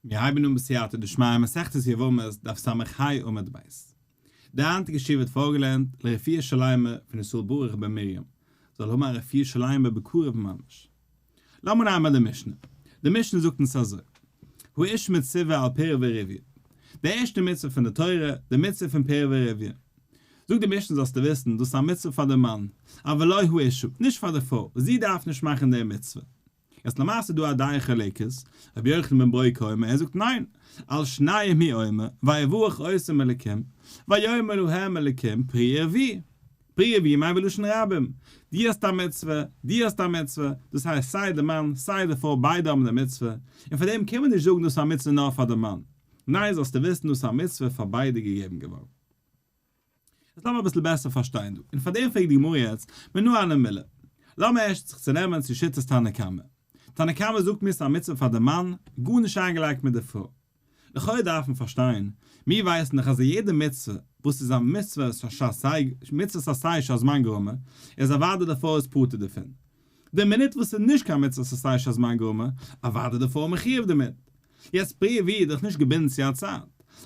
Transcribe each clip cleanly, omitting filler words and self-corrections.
מיר הייבן אן בסייעתא דשמיא מסכת יבמות דף ס"ה עמוד ב'. די היינטיגע שיעור ווערט פארגעלערנט לרפואה שלימה פון ישראל ברוך בן מרים, זאל האבן א רפואה שלימה בקרוב ממש. לאמיר נעמען די משנה. די משנה זאגט אונז אזוי, האיש מצווה על פריה ורביה, די ערשטע מצוה פון די תורה, די מצוה פון פריה ורביה. זאגט די משנה זאלסטו וויסן, דאס איז א מצוה פאר די מאן, אבל לא האשה, נישט פאר די פרוי, זי דארף נישט מאכן די מצוה. יעצט למעשה איז דא א דעה חולקת, רבי יוחנן בן ברוקה אומר, ער זאגט ניין, על שניהם הוא אומר, ויברך אותם אלקים, ויאמר להם אלקים פרו ורבו. פרו ורבו מיינט בלשון רבים, דו האסט א מצוה, דו האסט א מצוה, דאס הייסט סיי די מאן סיי די פרוי ביידע האבן די מצוה, און פאר דעם קען מען נישט זאגן דאס איז א מצוה נאר פאר די מאן, ניין זאלסטו וויסן דאס איז א מצוה פאר ביידע געגעבן געווארן. יעצט לאמיר אביסל בעסער פארשטיין דא, און פאר דעם פרעגט די גמרא יעצט, מנא הני מילי? לאמיר ערשט זיך צונעמען צו שיטת תנא קמא. תנא קמא זאגט מיר ס'איז א מצוה פאר די מאן, גארנישט איינגעלייגט מיט די פרוי. לכאו' דארף מען פארשטיין, מיר ווייסן דאך אז יעדע מצוה וואס איז א מצוות עשה שהזמן גרמא, איז אוודאי די פרוי איז פטור דערפון. די מינוט וואס ס'איז נישט קיין מצוות עשה שהזמן גרמא, אוודאי די פרוי מחויב דערמיט. יעצט פרו ורבו איז דאך נישט געבינדן צו א צייט.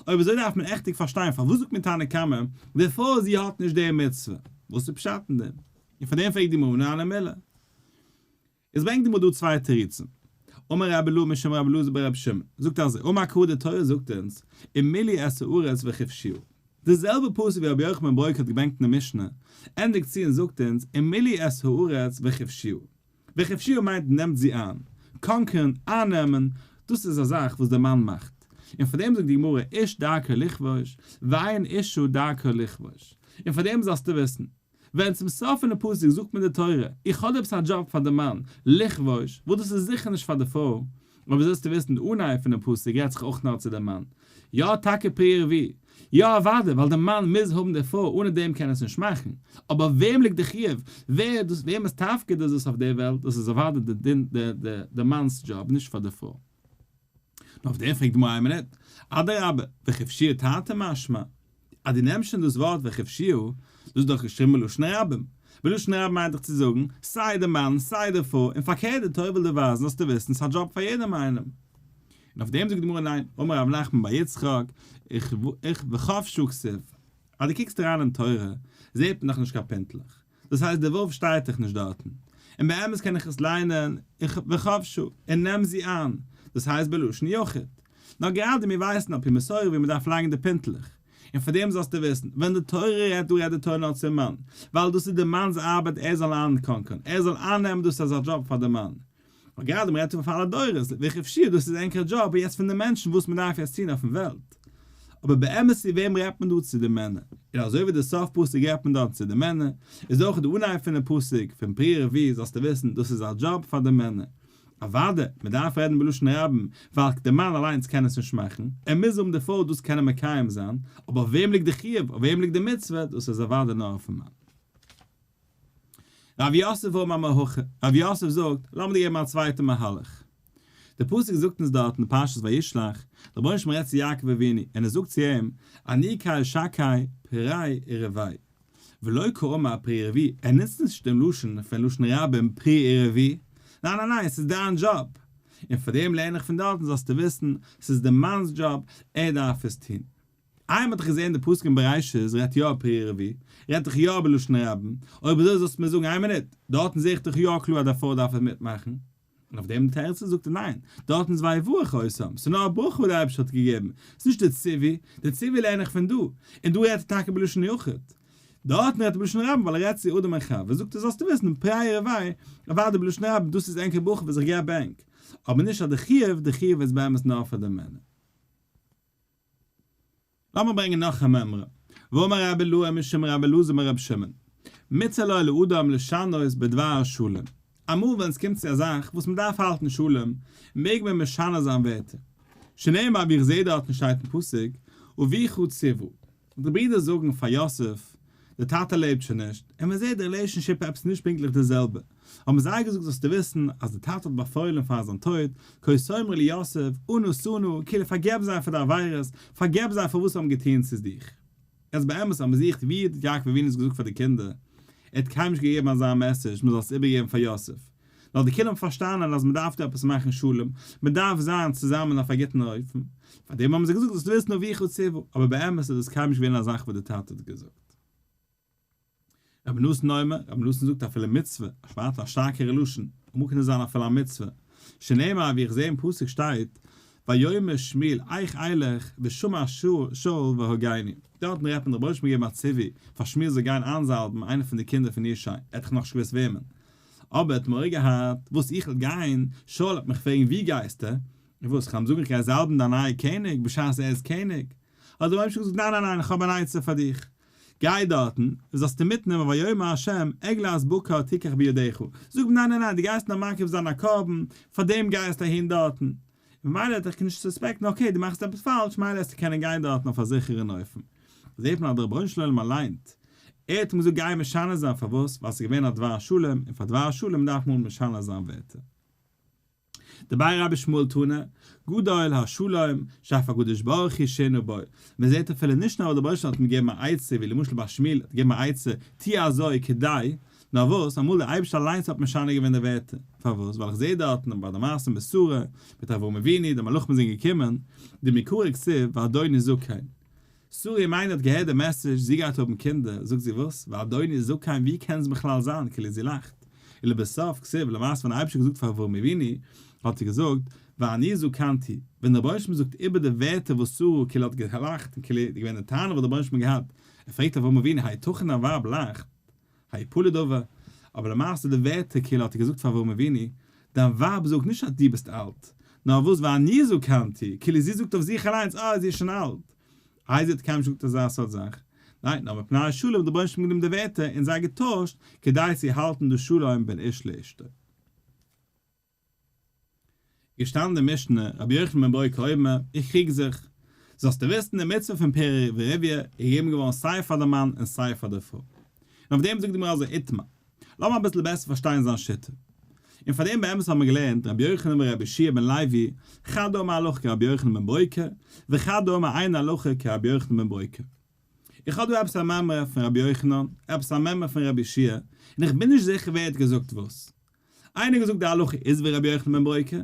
אויב אזוי דארף מען עכטיג פארשטיין פארוואס זאגט מיר תנא קמא די פרוי זי האט נישט די מצוה? וואס איז פשט אין דעם? און פאר דעם פרעגט די גמרא מנא הני מילי. איז ברענגט די גמרא דא צוויי תירוצים. אמר רבי אילעא משום רבי אלעזר ברבי שמעון, זאגט אזוי, אמר קרא די תורה זאגט אונז, ומלאו את הארץ וכבשוה. די זעלבע פסוק ווי רבי יוחנן בן ברוקה האט געברענגט אין די משנה, ענדיגט צו און זאגט אונז, ומלאו את הארץ וכבשוה. וכבשוה מיינט נעמט זי איין. conquer ן, אייננעמען, דאס איז א זאך וואס דער מאן מאכט. און פאר דעם זאגט די גמרא איש דרכו לכבוש, ואין אשה דרכה לכבוש. און פאר דעם זאלסטו וויסן, ווען צום סוף פונעם פסוק זאגט מיר די תורה, איך האב עפעס א דזשאב פאר די מאן, לכבוש, וואס דאס איז זיכער נישט פאר די פרוי, אבער זאלסטו וויסן די אנהייב פונעם פסוק רעדט זיך אויך נאר צו די מאן. יא טאקע פרו ורבו. יא אוודאי ווייל די מאן מוז האבן די פרוי אנע דעם קען ער עס נישט מאכן. אבער אויף וועם ליגט די חיוב? ווער דאס וועמענס תפקיד איז עס אויף די וועלט? דאס איז אוודאי די די די מאנ'ס דזשאב נישט פאר די פרוי. נאר אויף דעם פרעגט די גמרא איין מינוט, אדרבה וכבשוה תרתי משמע, אז דו נעמסט שוין דאס ווארט וכבשוה, דאס איז דאך געשריבן בלשון רבים. בלשון רבים מיינט דאך צו זאגן, סיי די מאן סיי די פרוי, און פארקערט די תורה וויל דיר ווייזן זאלסטו וויסן ס'איז א דזשאב פאר יעדעם איינעם. און אויף דעם זאגט די גמרא ניין, אמר רב נחמן בר יצחק, איך איך וכבשה כתיב. אז דו קוקסט אריין אין תורה, זעט מען דאך נישט קיין פינטלעך. דאס הייסט די ו' שטייט דאך נישט דארטן. און באמת קען איך עס ליינען איך וכבשה, און נעם זי איין. דאס הייסט בלשון יחיד. נאר גראדע מיר ווייסן על פי מסורה ווי מען דארף לייגן די פינטלעך. און פאר דעם זאלסטו וויסן, ווען די תורה רעדט דא רעדט די תורה נאר צום מאן. ווייל דאס איז די מאנ'ס ארבעט ער זאל איינ conquer ן, ער זאל אייננעמען דאס איז א דזשאב פאר די מאן. נאר גראדע מען רעדט דא פון אלע דורות, וכבשוה דאס איז ענקער דזשאב יעצט פון די מענטשן וואס מען דארף יעצט טון אויפן וועלט. אבער באמת צו וועם רעדט מען דא צו די מענער? און אזוי ווי די סוף פסוק רעדט מען דארט צו די מענער, איז אויך די אנהייב פונעם פסוק פון פרו ורבו זאלסטו וויסן דאס איז א דזשאב פאר די מענער. אוודאי, מען דארף רעדן בלשון רבים, ווייל די מאן אליינס קען עס נישט מאכן, ער מוז האבן די פרוי דאס קענען מקיים זיין, אבער אויף וועם ליגט די חיוב, אויף וועם ליגט די מצוה, דאס איז אוודאי נאר אויפן מאן. רב יוסף אמר מהכא, רב יוסף זאגט, לאמיר דיר געבן א צווייטע מהלך. דער פסוק זאגט אונז דארט אין פרשת וישלח, דער רבונו של עולם רעדט צו יעקב אבינו, און ער זאגט צו אים, אני קל שקי פרה ורבה, ולא קאמר פרו ורבו, ער נוצט נישט דעם לשון פון לשון רבים פרו ורבו, ניין ניין ניין, ס'איז דיין דזשאב, און פאר דעם לערן איך פון דארטן זאלסטו וויסן, ס'איז דעם מאנ'ס דזשאב, ער דארף עס טון. איי מ'האט דאך געזען די פסוק אין בראשית רעדט יא פרו ורבו, רעדט דאך יא בלשון רבים, אויב אזוי זאלסטו מיר זאגן איין מינוט, דארטן זע איך דאך יא קלאר אז די פרוי דארף עס מיטמאכן, און אויף דעם די תירוץ זאגט ער ניין, דארטן איז ויברך אותם, ס'איז נאר א ברכה וואס די אייבערשטער האט געגעבן, ס'איז נישט די ציווי, די ציווי לערן איך פון דא, און דא רעדט ער טאקע בלשון יחיד. דארטן רעדט ער בלשון רבים ווייל ער רעדט צו אדם און חוה, זאגט ער זאלסטו וויסן, פרו ורבו, אוודאי בלשון רבים, דאס איז ענקער ברכה וואס איך געב ענק, אבער נישט אז די חיוב, די חיוב איז באמת נאר פאר די מענער. לאמיר ברענגען נאך א מימרא, ואמר רבי אילעא משום רבי אלעזר בן רבי שמעון, מותר לו לאדם לשנות בדבר שלום, אמאל ווען עס קומט צו א זאך וואס מען דארף האלטן שלום, מעג מען משנה זיין ווערטער, שנאמר ווי איך זעה דארטן שטייט אין פסוק, אביך צוה, די ברידער זאגן פאר יוסף, דער טאטע לעבט שוין נישט, און מען זעט די relationship עפעס נישט פונקטליך די זעלבע, האבן זיי געזאגט זאלסטו וויסן אז דער טאטע האט באפוילן פאר זיין טויט, כה תאמרו ליוסף, אנא שא נא, כאילו פארגעב זיי פאר די עבירות, פארגעב זיי פאר וואס זיי האבן געטון צו דיך. יעצט באמת אז מען זוכט ווי האט יעקב אבינו עס געזאגט פאר די קינדער, ער האט קיינמאל נישט געגעבן אזא message מען זאל עס איבערגעבן פאר יוסף. נאר די כולם האבן פארשטאנען אז מען דארף דא עפעס מאכן שלום, מען דארף זיין צוזאמען אויף א גוטן אופן, פארדעם האבן זיי געזאגט זאלסט וויסן אביך ציוה, אבער באמת איז דאס קיינמאל נישט געווען א זאך וואס די טאטע האט געזאגט. רבי נתן אומר, רבי נתן זאגט אפילו מצוה, א שטארקערע לשון, אמאל קען עס זיין אפילו א מצוה, שנאמר ווי איך זעה אין פסוק שטייט, ויאמר שמואל איך אלך ושמע שאול והרגני, דארטן רעדט מען דער רבונו של עולם געגעבן א ציווי פאר שמואל זאל גיין איינזאלבן איינע פון די קינדער פון ישי, ער האט דאך נאכנישט געוואוסט וועמען, אבער ער האט מורא געהאט, וואס איך וועל גיין, שאול וועט מיך פרעגן וואו גייסטו, און וואס, כ'וועל אים זאגן איך גיי זאלבן דיין נייע קעניג בשעת ער איז קעניג, האט דער רבונו של עולם געזאגט ניין ניין ניין איך האב אן עצה פאר דיך, גיי דארטן, זאלסטו מיטנעמען ויאמר ה' עגלת בקר תיקח בידך, זאג אים ניין ניין ניין דו גייסט נאר מקריב זיין א קרבן, פארדעם גייסטו אהין דארטן, ממילא וועט דיך נישט suspect ן okay דו מאכסט עפעס פאלש מילא וועסטו קענען גיין דארטן אויף א זיכערן אופן. זעט מען אז דער רבונו של עולם אליין ער האט אים געזאגט גיי משנה זיין פארוואס ווייל ס'איז געווען א דבר שלום און פאר דבר שלום דארף מען משנה זיין ווערטער. דבי רבי ישמעאל תנא, גדול השלום שאף הקדוש ברוך הוא שינה בו, מען זעט אפילו נישט נאר אז דער רבונו של עולם האט אים געגעבן א עצה ווי למשל ביי שמואל האט געגעבן א עצה טו אזוי כדי נאר וואס, אמאל דער אייבערשטער אליינס האט משנה געווען די ווערטער, פארוואס? ווייל איך זעה דארטן ביי די מעשה מיט שרה, מיט אברהם אבינו, די מלאכים זענען געקומען, דמעיקרא כתיב ואדוני זקן. שרה אמנו האט געהערט די message, זי גייט האבן קינדער, זאגט זי וואס? ואדוני זקן ווי קען עס בכלל זיין, כאילו זי לאכט. ולבסוף כתיב, למעשה ווען דער אייבערשטער האט געזאגט פאר אברהם אבינו, האט ער געזאגט, ואני זקנתי, ווען דער רבונו של עולם זאגט איבער די ווערטער וואס שרה כאילו האט געלאכט און כאילו איז געווען די טענה וואס דער רבונו של עולם האט געהאט, ער פרעגט אברהם אבינו היתכן דיין ווייב לאכט? היפלא דבר, אבער למעשה די ווערטער כאילו האט ער געזאגט פאר אברהם אבינו, דיין ווייב זאגט נישט אז דו ביסט אלט, נאר וואס ואני זקנתי, כאילו זי זאגט אויף זיך אליינס אה זי איז שוין אלט, איי זי האט קיינמאל נישט געזאגט אזא סארט זאך, ניין נאר מפני השלום האט דער רבונו של עולם גענומען די ווערטער און זיי געטוישט כדי צו האלטן די שלום בין איש לאשתו. געשטאנען די משנה, רבי יוחנן בן ברוקה אומר, איך קריג זיך. זאלסטו וויסן די מצוה פון פריה ורביה איז געגעבן געווארן סיי פאר די מאן און סיי פאר די פרוי. און אויף דעם זאגט די גמרא אזוי איתמר. לאמיר אביסל בעסער פארשטיין זיין שיטה. און פאר דעם באמת האבן מיר געלערנט רבי יוחנן ורבי יהושע בן לוי, חד אמר הלכה כרבי יוחנן בן ברוקה, וחד אמר אין הלכה כרבי יוחנן בן ברוקה. איך האב דא עפעס א מימרא פון רבי יוחנן, עפעס א מימרא פון רבי יהושע, און איך בין נישט זיכער ווער האט געזאגט וואס. איינער האט געזאגט די הלכה איז ווי רבי יוחנן בן ברוקה,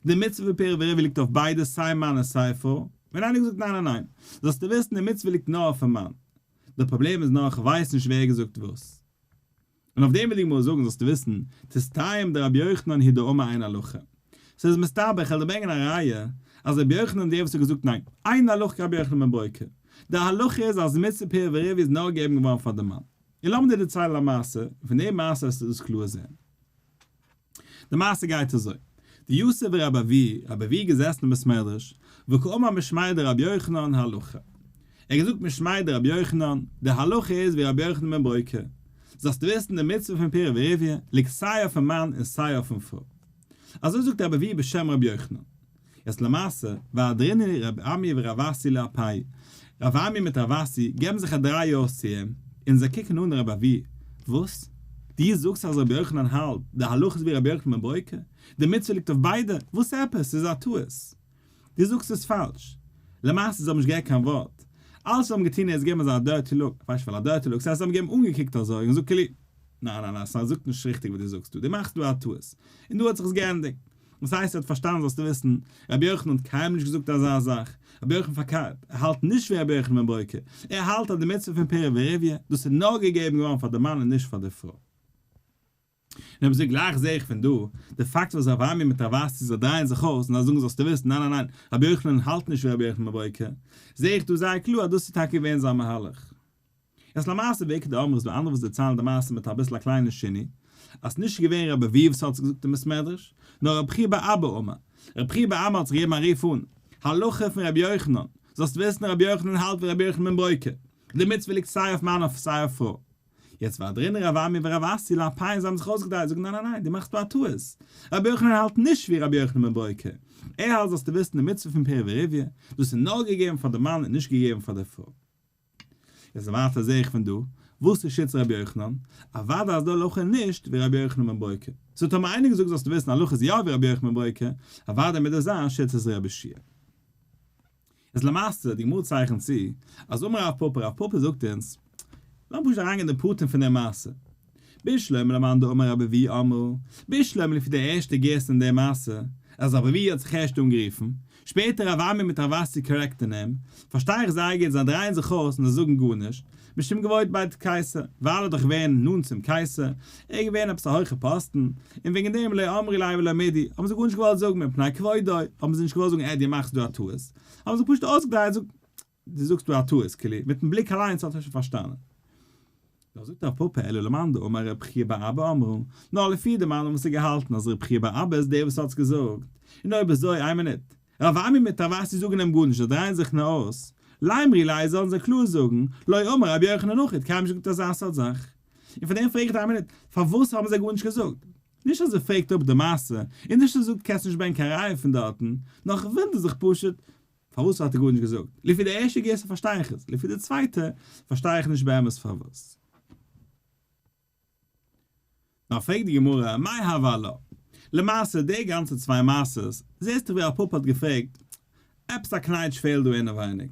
די מצוה פון פריה ורביה ליגט אויף ביידע סיי מאן און סיי פרוי, און איינער האט געזאגט ניין ניין ניין, זאלסטו וויסן די מצוה ליגט נאר אויפן מאן, די פראבלעם איז נאר איך ווייס נישט ווער געזאגט וואס. און אויף דעם וויל איך גמרא זאגן זאלסטו וויסן, תסתיים דרבי יוחנן הוא דאמר אין הלכה. ס'איז מסתבר, איך וועל דיר ברענגען א ראיה, אז רבי יוחנן דער וואס האט געזאגט ניין, אין הלכה כרבי יוחנן בן ברוקה. די הלכה איז אז מצוה פריה ורביה איז נאר געגעבן געווארן פאר די מאן. און לאמיר דיר דערציילן א מעשה, און פון די מעשה וועסטו דאס קלאר זען. די מעשה גייט אזוי, דיתיב רבי אבהו, רבי אבהו איז געזעסן אין בית מדרש, וקאמר משמיה דרבי יוחנן הלכה. ער האט געזאגט משמיה דרבי יוחנן, די הלכה איז ווי רבי יוחנן בן ברוקה. זאלסטו וויסן די מצוה פון פריה ורביה ליגט סיי אויפן מאן און סיי אויפן פרוי. אזוי זאגט רבי אבהו בשם רבי יוחנן. יעצט למעשה, ואהדרינהו רב אמי ורב אסי לאפייהו, רב אמי מיט רב אסי געבן זיך א דריי אויס צו אים, און זיי קוקן אן רבי אבהו, וואס? דו זאגסט אז רבי יוחנן האלט די הלכה איז ווי רבי יוחנן בן ברוקה? די מצוה ליגט אויף ביידע? וואס עפעס? ס'איז א טעות. דו זאגסט עס פאלש. למעשה זיי האבן נישט געהערט קיין ווארט. אלעס וואס זיי האבן געטון איז געבן אזא dirty look, כ'ווייס נישט ווייל א dirty look, ס'הייסט זיי האבן געבן אנגעקוקט אזוי און געזאגט כאילו, ניין ניין ניין ס'זאגט נישט ריכטיג וואס דו זאגסט דא, דו מאכסט דא א טעות. און דא האט זיך עס געענדיגט. וואס הייסט ער האט פארשטאנען זאלסטו וויסן, רבי יוחנן האט קיינמאל נישט געזאגט אזא זאך, רבי יוחנן פארקערט, ער האלט נישט ווי רבי יוחנן בן ברוקה, ער האלט אז די מצוה פון פריה ורביה, דאס איז נאר געגעבן געווארן פאר די מאן און נישט פאר די פרוי. און אויב אזוי גלייך זעה איך פון דא, די פאקט וואס רב אמי מיט רב אסי זיי דרייען זיך אויס און זיי זאגן זאלסטו וויסן ניין ניין ניין, רבי יוחנן האלט נישט ווי רבי יוחנן בן ברוקה, זעה איך דא זייער קלאר אז דאס איז טאקע געווען זיין מהלך. איז למעשה ואיכא דאמרי איז דא אנדערע וואס דערציילן די מעשה מיט אביסל א קליינע שינוי, אז ס'נישט געווען רבי אבהו וואס האט עס געזאגט אין בית מדרש, נאר רבי חייא בר אבא אמר. רבי חייא בר אבא האט זיך געגעבן א רוף אן, הלכה פון רבי יוחנן, זאלסט וויסן רבי יוחנן האלט ווי רבי יוחנן בן ברוקה, די מצוה ליגט סיי אויף מאן אויף סיי אויף פרוי. יעצט ואהדרינהו רב אמי ורב אסי לאפייהו זיי האבן זיך אויסגעדרייט זאגן ניין ניין ניין דו מאכסט דא א טעות, רבי יוחנן האלט נישט ווי רבי יוחנן בן ברוקה, ער האלט זאלסטו וויסן די מצוה פון פריה ורביה, דאס איז נאר געגעבן פאר די מאן און נישט געגעבן פאר די פרוי. איז ווייטער זעה איך פון דא, וואס איז שיטת רבי יוחנן? אוודאי אז די הלכה איז נישט ווי רבי יוחנן בן ברוקה. סאו טאמער איינער געזאגט זאלסטו וויסן הלכה איז יא ווי רבי יוחנן בן ברוקה, אוודאי מוז דאס זיין שיטת רבי יהושע. איז למעשה, די גמרא צייכנט צו, אז אמר רב פפא, רב פפא זאגט אונז, לאמיר פשוט אריינגיין אין די פרטים פון די מעשה. בשלמא למאן דאמר רבי אבהו אמרה, בשלמא לפי די ערשטע גירסא אין די מעשה, אז רבי אבהו האט זיך ערשט אנגערופן, שפעטער רב אמי מיט רב אסי correct ן אים, פארשטיי איך זייער גוט זיי דרייען זיך אויס און זיי זאגן גארנישט, משום כבוד בית קיסר, ווייל ער איז דאך געווען נאנט צום קייסער, ער איז געווען עפעס א הויכע פאסטן, און וועגן דעם לא אמרי ליה ולא מידי, האבן זיי גארנישט געוואלט זאגן מפני כבודו, האבן זיי נישט געוואלט זאגן אה דו מאכסט דא א טעות, האבן זיי פשוט אויסגעדרייט זאגט דו זאגסט דא א טעות כאילו, מיטן בליק אליינס האט ער שוין פארשטאנען. דאך זאגט רב פפא אלא למאן דאמר רב חייא בר אבא אמרה, נאר לפי די מאן וואס האט געהאלטן אז רב חייא בר אבא איז דער וואס האט עס געזאגט, און אויב אזוי איין מינוט, רב אמי מיט רב אסי זאגן אים גארנישט זיי דרייען זיך נאר אויס, לימרו ליה זאלן זיי קלאר זאגן, לא אמר רבי יוחנן הכי האט קיינמאל נישט געזאגט אזא סארט זאך. און פאר דעם פרעג איך דיין מינוט, פארוואס האבן זיי גארנישט געזאגט? נישט אז ער פרעגט אפ די מעשה, און נישט אז ער זאגט קענסט נישט ברענגען קיין ראיה פון דארטן, נאר כ'וואונדער זיך פשוט, פארוואס האט ער גארנישט געזאגט? לפי די ערשטע גירסא פארשטיי איך עס, לפי די צווייטע פארשטיי איך נישט באמת פארוואס. נאר פרעגט די גמרא, מאי הוה עלה? למעשה די גאנצע צוויי מעשות, זעסט דאך ווי רב פפא האט געפרעגט, עפעס א קנייטש פעלט דא אינעווייניג.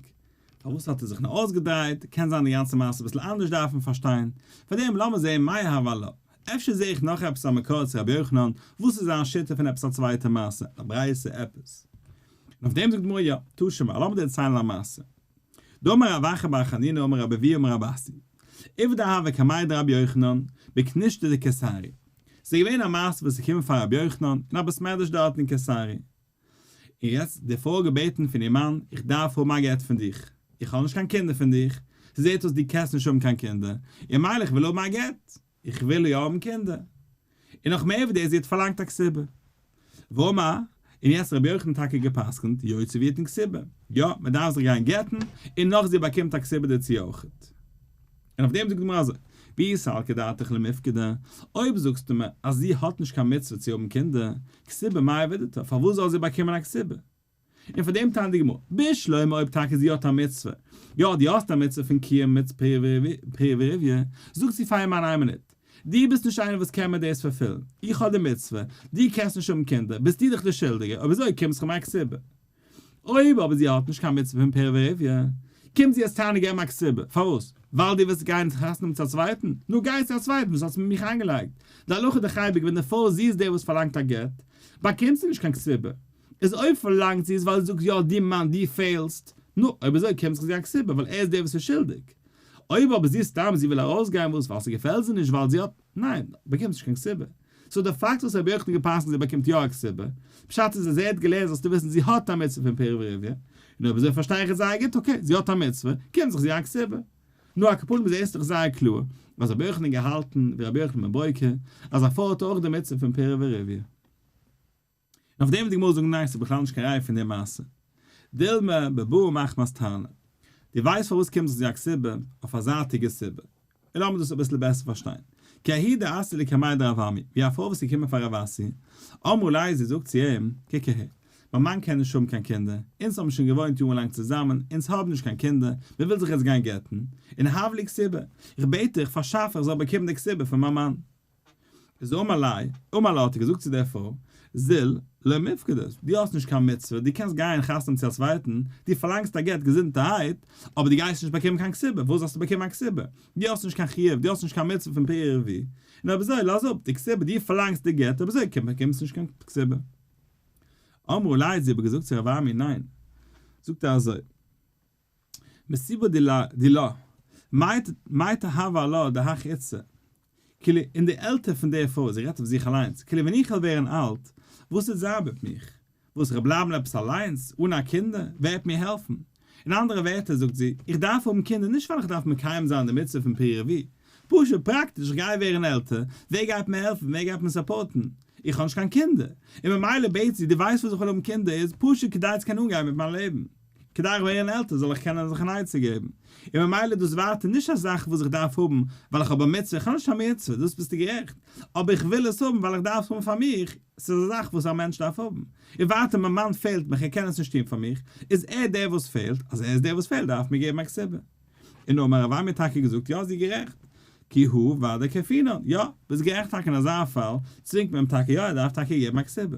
פארוואס האט ער זיך נאר אויסגעדרייט? קען זיין די גאנצע מעשה אביסל אנדערש דארף מען פארשטיין. פארדעם לאמיר זעהן מאי הוה עלה. אפשר זעה איך נאך עפעס א מקור צו רבי יוחנן, וואס איז זיין שיטה פון עפעס א צווייטע מעשה, א ברייתא, עפעס. און אויף דעם זאגט די גמרא יא, תא שמע, לאמיר דערציילן א מעשה. דאמר רב אחא בר חנינא אמר רבי אבהו אמר רב אסי, עובדא הוה קמיה דרבי יוחנן, בכנישתא דקיסריה. ס'איז געווען א מעשה וואס איז געקומען פאר רבי יוחנן אין א בית מדרש דארט אין קיסריה. און יעצט די פרוי האט געבעטן פון איר מאן, איך דארף האבן א גט פון דיך, איך האב נישט קיין קינדער פון דיך, ס'זעט אויס דו קענסט נישט האבן קיין קינדער, און מילא איך וויל האבן א גט, איך וויל יא האבן קינדער. און נאך מער ווי דאס, זי האט פארלאנגט א כתובה. ואמר, און יעצט האט רבי יוחנן טאקע גע'פסק'נט, יוציא ויתן כתובה, יא, מען דארף זיך גיין גט'ן, און נאך זי באקומט א כתובה דערצו אויכעט. און אויף דעם זאגט די גמרא אזוי, ואי סלקא דעתך למיפקדה, אויב זאגסטו מיר אז זי האט נישט קיין מצוה צו האבן קינדער, כתובה מאי עבידתה, פארוואס זאל זי באקומען א כתובה? און פאר דעם טענה'ט די גמרא, בשלמא אויב טאקע זי האט א מצוה, יא דו האסט א מצוה פון קיום מצות פריה ורביה, זאגט זי פאר איר מאן איין מינוט, דו ביסט נישט איינער וואס קען מיר דאס fulfill ן, איך האב די מצוה, דו קענסט נישט האבן קינדער, ביסטו דאך דער שולדיגער, אויב אזוי קומט זיך מיר א כתובה. אויב אבער זי האט נישט קיין מצוה פון פריה ורביה, קומט זי יעצט טענה'ן געב מיר א כתובה, פארוואס? ווייל דו ווילסט גיין חתונה האבן צו א צווייטן? נו גיי צו א צווייטן, וואס האסטו מיט מיך איינגעלייגט? די הלכה איז דאך אייביג ווען די פרוי זי איז דער וואס פארלאנגט א גט, באקומט זי נישט קיין כתובה. איז אויב פארלאנגט זי עס ווייל זי זאגט יא דו מאן דו פעלסט, נו אויב אזוי קומט זיך זי א כתובה ווייל ער איז דער וואס איז שולדיג. אויב אבער זי סתם זי וויל ארויסגיין וואס ווייל ס'געפעלט זי נישט ווייל זי האט, ניין, באקומט נישט קיין כתובה. so די פאקט וואס רבי יוחנן געפסקנט זי באקומט יא א כתובה, פשט איז אז ער האט געלערנט זאלסטו וויסן זי האט א מצוה פון פריה ורביה, און אויב אזוי פארשטיי איך עס זייער גוט okay זי האט א מצוה, קומט זיך זי א כתובה. נו על כל פנים איז דאך זייער קלאר אז רבי יוחנן געהאלטן ווי רבי יוחנן בן ברוקה אז א פרוי האט אויך די מצוה פון פריה ורביה. און אויף דעם וועט די גמרא זאגן ניין ס'איז בכלל נישט קיין ראיה פון די מעשה. דילמא בבאה מחמת טענה. דו ווייסט פארוואס קומט זיך זי א כתובה? אויף א זייטיגע סיבה. און לאמיר דאס אביסל בעסער פארשטיין. כי ההיא דאתיא לקמיה דרב אמי, ווי א פרוי וואס איז געקומען פאר רב אסי, אמרה ליה זי זאגט צו אים, קוק אהער, מיין מאן קען נישט האבן קיין קינדער, אונז האבן שוין געוואוינט יארן לאנג צוזאמען, אונז האבן נישט קיין קינדער, מען וויל זיך יעצט גיין גט'ן, און הב לי כתובה, איך בעט דיך, פארשאף איך זאל באקומען די כתובה פון מיין מאן. איז אמר ליה, אמר לה האט ער געזאגט צו דער פרוי, זיל, לא מיפקדת, דו האסט נישט קיין מצוה, דו קענסט גיין חתונה צו א צווייטן, דו פארלאנגסט א גט געזונטערהייט, אבער דו גייסט נישט באקומען קיין כתובה, וואס זאלסטו באקומען א כתובה? דו האסט נישט קיין חיוב, דו האסט נישט קיין מצוה פון פריה ורביה, און אויב אזוי לאז אפ די כתובה, דו פארלאנגסט די גט, אויב אזוי באקומסטו נישט קיין כתובה. אמרה ליה, זי האט געזאגט צו רב אמי, ניין, זאגט ער אזוי. מסיבה דילה, מאי תהוה עלה דהך איתתא, כאילו אין די עלטער פון די פרוי, זי רעדט אויף זיך אליינס, כאילו ווען איך וועל ווערן אלט, וואס וועט זיין מיט מיך? וואס, איך וועל בלייבן עפעס אליינס, אן א קינדער? ווער וועט מיר העלפן? אין אנדערע ווערטער זאגט זי, איך דארף האבן קינדער נישט ווייל איך דארף מקיים זיין די מצוה פון פריה ורביה, פשוט פראקטיש איך גיי ווערן עלטער, ווער גייט מיר העלפן, ווער גייט מיר support ן? איך האב נישט קיין קינדער. און ממילא בעט זי, דו ווייסט וואס איך וויל האבן קינדער איז פשוט כדי צו קענען אנגיין מיט מיין לעבן. כדי איך ווערן עלטער זאל איך קענען זיך אן עצה געבן, און ממילא איז דאס ווייטער נישט א זאך וואס איך דארף האבן ווייל איך האב א מצוה, איך האב נישט קיין מצוה, דאס ביסטו גערעכט, אבער איך וויל עס האבן ווייל איך דארף עס האבן פאר מיך, ס'איז א זאך וואס א מענטש דארף האבן, און ווייטער מיין מאן פעלט מיך ער קען עס נישט טון פאר מיך, איז ער דער וואס פעלט, אז ער איז דער וואס פעלט דארף מיר געבן א כתובה. און נאר מיין רבי האט מיר טאקע געזאגט יא זי גערעכט, כי הא ודאי כפינן, יא, ביסט גערעכט טאקע אין אזא פאל צווינגט מען אים טאקע יא ער דארף טאקע געבן א כתובה.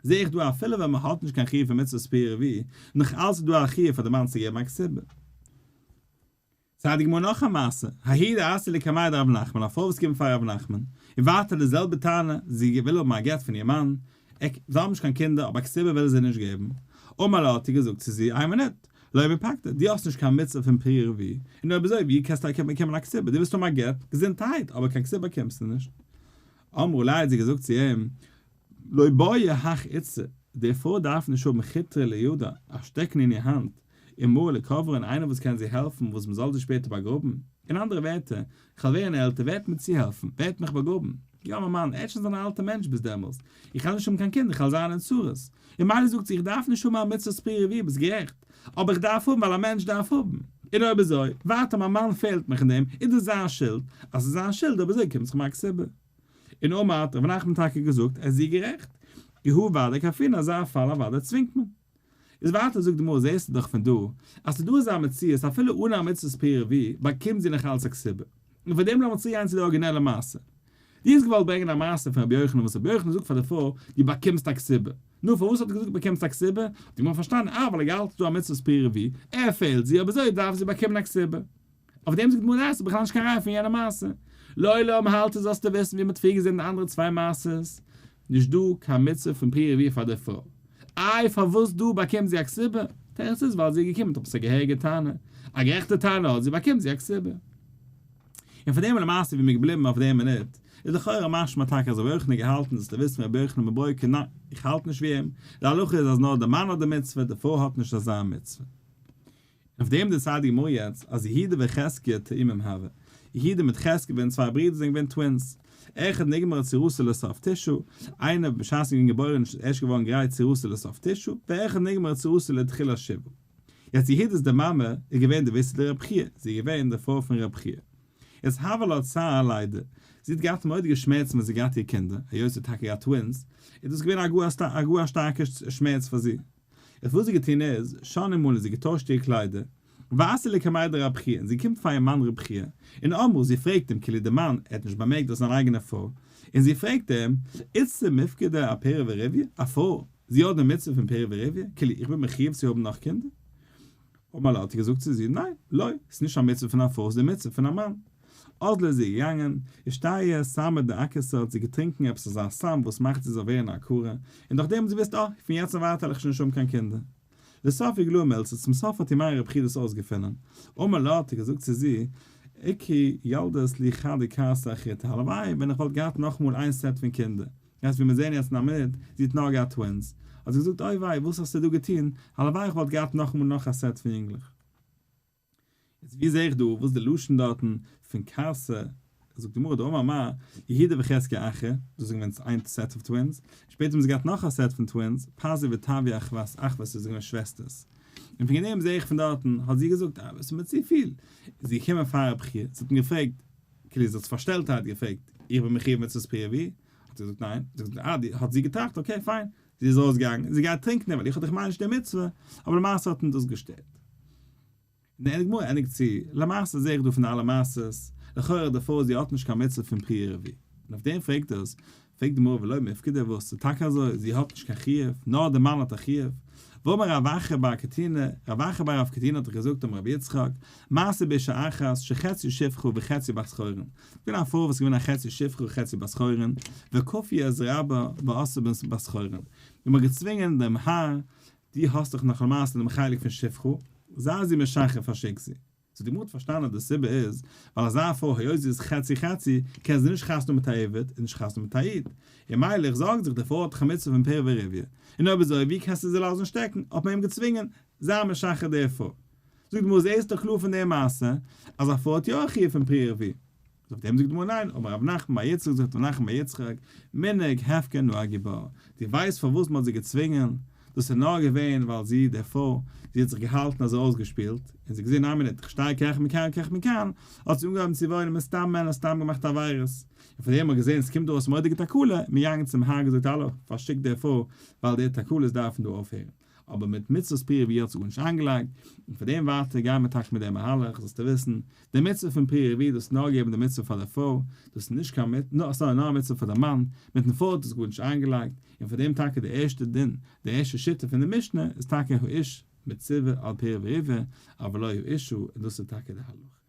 זעה איך דא אפילו ווען מען האט נישט קיין חיוב פון מצוות פריה ורביה, נאך אלץ איז דא א חיוב פאר די מאן צו געבן א כתובה. זאגט די גמרא נאך א מעשה, ההיא דאתיא לקמיה דרב נחמן, א פרוי וואס קומט פאר רב נחמן, און ווייטער די זעלבע טענה, זי וויל האבן א גט פון איר מאן, ער, זיי האבן נישט קיין קינדער, אבער א כתובה וויל זי נישט געבן, אמר לה האט ער געזאגט צו זי, איין מינוט, לא מיפקדת, דו האסט נישט קיין מצוה פון פריה ורביה, און אויב אזוי ווי קענסטו באקומען א כתובה, דו ווילסט האבן א גט, געזונטהייט, אבער קיין כתובה באקומסטו נישט. אמרה ליה האט זי געזאגט צו אים, לא בעיא הך איתתא, די פרוי דארף נישט האבן חוטרא לידה, א שטעקן אין איר האנט, ומרא לקברה און איינער וואס קען זי העלפן וואס מ'זאל זי שפעטער באגראבן. אין אנדערע ווערטער, כ'וועל ווערן עלטער, ווער וועט מיר צוהעלפן? ווער וועט מיך באגראבן? יא, מיין מאן, ער וועט שוין זיין א אלטער מענטש ביז דעמאלס, איך וועל נישט האבן קיין קינדער, כ'וועל זיין אין צרות. און מילא זאגט זי, איך דארף נישט האבן א מצוות פריה ורביה, ביסט גערעכט, אבער איך דארף האבן ווייל א מענטש דארף האבן. און אויב אזוי, ווייטער מיין מאן פעלט מיך אין דעם, איז דאס זיין שולד, אז ס'איז זיין שולד, אויב אזוי קומט זיך מיר א כתובה. און אמר האט ר' נחמן טאקע געזאגט, ער איז זי גערעכט, כי הא ודאי כפינן אזא פאל אוודאי צווינגט מען. איז ווייטער זאגט די גמרא זעסטו דאך פון דא אז ס'איז דא אזא מציאות אפילו אן א מצוות פריה ורביה באקומט זי נאך אלץ א כתובה. און פאר דעם לאמיר צוריק גיין צו די ארגינעלע מעשה. דו האסט געוואלט ברענגען א מעשה פון רבי יוחנן וואס רבי יוחנן זאגט פאר די פרוי דו באקומסט א כתובה. נו פארוואס האט ער געזאגט באקומסט א כתובה? האט די גמרא פארשטאנען אה ווייל ער געהאלטן ס'איז דא א מצוות פריה ורביה, ער פעלט זי אויב אזוי דארף זי באקומען א כתובה. אויף דעם זאגט די גמרא ניין ס'איז בכלל נישט קיין ראיה פון יענע מעשה. לעולם האלט ער זאלסטו וויסן ווי מ'האט פריער געזען די אנדערע צוויי מעשות, נישט דא קיין מצוה פון פריה ורביה פאר די פרוי. איי פארוואס דא באקומט זי א כתובה? תירוץ איז ווייל זי איז געקומען מיט עפעס א געהעריגע טענה, א גערעכטע טענה האט זי באקומט זי א כתובה. און פון דעם למעשה ווי מ'איז געבליבן אויף דעם מינוט, איז לכאורה משמע טאקע אז רבי יוחנן האט געהאלטן זאלסטו וויסן רבי יוחנן מברוקא ניין איך האלט נישט ווי אים, די הלכה איז אז נאר די מאן האט די מצוה די פרוי האט נישט אזא מצוה. אויף דעם דערציילט די גמרא יעצט אז יהודה וחזקיה תאומים הוו, יהודה מיט חזקיה ווען צוויי ברידער זענען געווען twins, אחד נגמרה צורתו לסוף תשעה, איינער בשעת איז געווען געבוירן איז ערשט געווארן גרייט צורתו לסוף תשעה, ואחד נגמרה צורתו לתחילת שבעה. יעצט יהודה'ס די מאמע איז געווען דביתהו דרב חייא, זי איז געווען די פרוי פון רב חייא. יעצט הוה לה צער אלידה, זי האט געהאט מורא'דיגע שמערצן ווען זי האט געהאט איר קינדער, היות זי האט טאקע געהאט twins, איז דאס געווען א גאר א שטארקע שמערץ פאר זי. איז וואס זי געטון איז, שניא מלא זי געטוישט איר קליידער, ואתיא לקמיה דרב חייא, און זי קומט פאר איר מאן רב חייא, און אמרה, זי פרעגט אים, כאילו די מאן, ער האט נישט באמערקט דאס זיין אייגענע פרוי, און זי פרעגט אים, איתתא מיפקדה אפריה ורביה, א פרוי, זי האט די מצוה פון פריה ורביה, כאילו איך בין מחיוב צו האבן נאך קינדער? אמר לה האט ער געזאגט צו זי, ניין, לא, ס'איז נישט א מצוה פון א פרוי, ס'איז די מצוה פון א מאן. אזלא איז זי געגאנגען, אשתייא סמא דעקרתא האט זי געטרינקען עפעס אזא סם וואס מאכט זי זאל ווערן א עקרה, און דורך דעם האט זי געוואוסט אה, פון יעצט און ווייטער וועל איך שוין נישט האבן קיין קינדער. לסוף איגלאי מילתא, צום סוף האט איר מאן רב חייא דאס אויסגעפונען. אמר לה האט ער געזאגט צו זי, איקרי ילדת לי חדא כרסא אחריתא, הלוואי ווען איך וואלט געהאט נאכאמאל איין set פון קינדער. יעצט ווי מיר זעהן יעצט אין א מינוט, זי האט נאר געהאט twins, האט זי געזאגט אוי וויי וואס האסטו דא געטון, הלוואי איך וואלט געהאט נאכאמאל נאך א set פון יונגלעך. יעצט ווי זעה איך דא וואס די לשון דארטן פון כרסא, זאגט די גמרא דאמר מר, יהודה וחזקיה אחי, דאס איז געווען איין set אוו twins, שפעטער האבן זיי געהאט נאך א set פון twins, פזי וטביה אחוות אחוות איז געווען שוועסטערס. און פון דעם זעה איך פון דארטן האט זי געזאגט אה עס איז מיר צופיל, איז זי געקומען פאר רב חייא, זי האט אים געפרעגט, כאילו זי האט זיך פארשטעלטערהייט געפרעגט, איך בין מחיוב מצוות פריה ורביה? האט ער געזאגט ניין, זי האט געזאגט אה, האט זי געטראכט okay פיין, זי איז ארויסגעגאנגען, זי גייט טרינקען ווייל איך האב דאך מיין נישט די מצוה, אבער למעשה האט אים דאס געשטערט. און די גמרא ענדיגט צו, למעשה זעה איך דא פון אלע מעשות, לכאורה די פרוי זי האט נישט קיין מצוה פון פריה ורביה, און אויף דעם פרעגט דאס, פרעגט די גמרא ולא מיפקדה וואס, ס'איז טאקע אזוי, זי האט נישט קיין חיוב, נאר די מאן האט א חיוב, והאמר רב אחא בר קטינא, רב אחא בר רב קטינא האט דאך געזאגט אמר רבי יצחק, מעשה באשה אחת שחצי שפחה וחצי בת חורין, געווען א פרוי וואס איז געווען א חצי שפחה וחצי בת חורין, וכפו את רבה ועשאה בת חורין, און מ'האט געצווינגען דעם האר, דו האסט דאך נאך למעשה דעם חלק פון שפחה, זיי זי משחרר פארשיק זי. סאו די גמרא האט פארשטאנען אז די סיבה איז ווייל אזא פרוי היות זי איז חצי חצי קען זי נישט חתונה האבן מיט א עבד און נישט חתונה האבן מיט א איד, און מילא איך זארג זיך די פרוי האט דאך א מצוה פון פריה ורביה, און אויב אזוי ווי קענסטו זי לאזן שטעקן, האט מען אים געצווינגען זיי משחרר די פרוי. זאגט די גמרא זעהסט דאך קלאר פון די מעשה אז א פרוי האט יא א חיוב פון פריה ורביה. אויף דעם זאגט די גמרא ניין, אמר רב נחמן בר יצחק זאגט רב נחמן בר יצחק, מנהג הפקר נהגו בה, דו ווייסט פארוואס מען האט זי געצווינגען? דאס איז נאר געווען ווייל זי, די פרוי, זי האט זיך געהאלטן אזוי אויסגעשפילט, און זי האט געזען איין מינוט, איך שטיי כך מכאן כך מכאן, האט זי אנגעהויבן צו וואוינען מיט סתם מענער, סתם געמאכט עבירות, און פון דעם האט מען געזען עס קומט דא אויס מורא'דיגע תקלה, מען געגאנגען צום האר געזאגט האלא, פארשיק די פרוי, ווייל די תקלות דארפן דא אויפהערן. אבער מיט מצוות פריה ורביה האט זיך גארנישט איינגעלייגט, און פאר דעם ווייטער גייען מיר טאקע מיט דעם מהלך, זאלסטו וויסן, די מצוה פון פריה ורביה דאס איז נאר געבן די מצוה פאר די פרוי, דאס איז נישט קיין מצוה, נאר sorry נאר א מצוה פאר די מאן, מיטן פרוי האט עס גארנישט איינגעלייגט, און פאר דעם טאקע די ערשטע דין, די ערשטע שיטה פון די משנה איז טאקע האיש מצווה על פריה ורביה, אבל לא האשה, און דאס איז טאקע די הלכה.